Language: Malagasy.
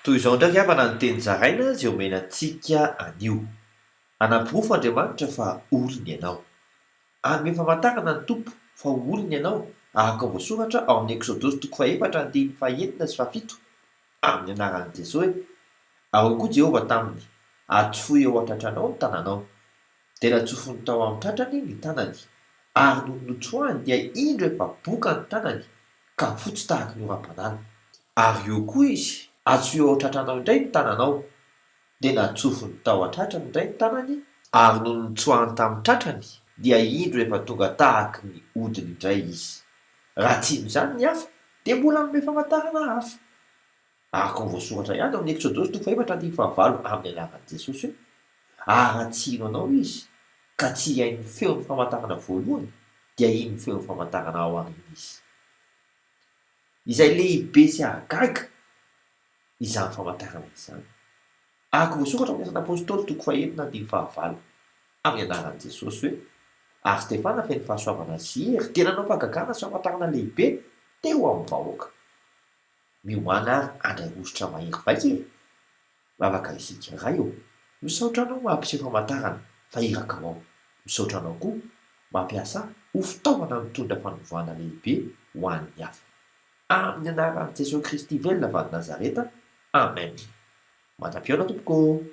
Toy izao indray ry havana ny teny zaraina izay omena antsika anio. Hanaporofo Andriamanitra fa olony ianao. Hanome famantarana ny Tompo fa ho olony ianao, araka ny voasoratra ao amin'ny Eksodosy toko fahefatra andininy fahenina sy fahafito, amin'ny anaran'i Jesoa hoe, Ary hoy koa Jehovah taminy, Atsofohy eo an-tratranao ny tananao. Dia natsofony tao amin'ny tratrany ny tanany, ary nony notsoahiny dia indro efa boka ny tanany, ka fotsy tahaky ny oram-panala. Ary hoy koa izy, Atsofohy eo an-tratranao indray ny tananao. Dia natsofony tao an-tratrany indray ny tanany, ary nony notsoahiny tamin'ny tratrany, dia indro efa tonga tahaky ny hodiny indray izy. Raha tsy hino izany ny hafa, dia mbola hanome famantarana hafa. Araka ny voasoratra ihany ao amin'ny Eksodosy toko fahefatra andininy fahavalo amin'ny anaran'i Jesosy hoe, Ary raha tsy hino anao izy, ka tsy hihaino ny feon'ny famantarana voalohany, dia hino ny feon'ny famantarana ao aoriana izy. Izay lehibe sy hahagaga izany famantarana izany. Araka ny voasoratra ao amin'ny Asan'ny Apostoly toko fahenina andininy fahavalo amin'ny anaran'i Jesosy hoe, Ary Stefana feno fahasoavana sy hery dia nanao fahagagana sy famantarana lehibe teo amin'ny vahoaka. Miomàna ary handray hosotra mahery vaika e! Vavaka isika. Ray ô! Misaotra Anao mampiseho famantarana fa irakao aho. Misaotra Anao koa mampiasa ahy ho fitaovana mitondra fanovana lehibe ho an'ny hafa. Amin'ny anaran'i Jesoa Kristy velona avy any Nazareta, Amen. Mandra-pihaona tompoko ô!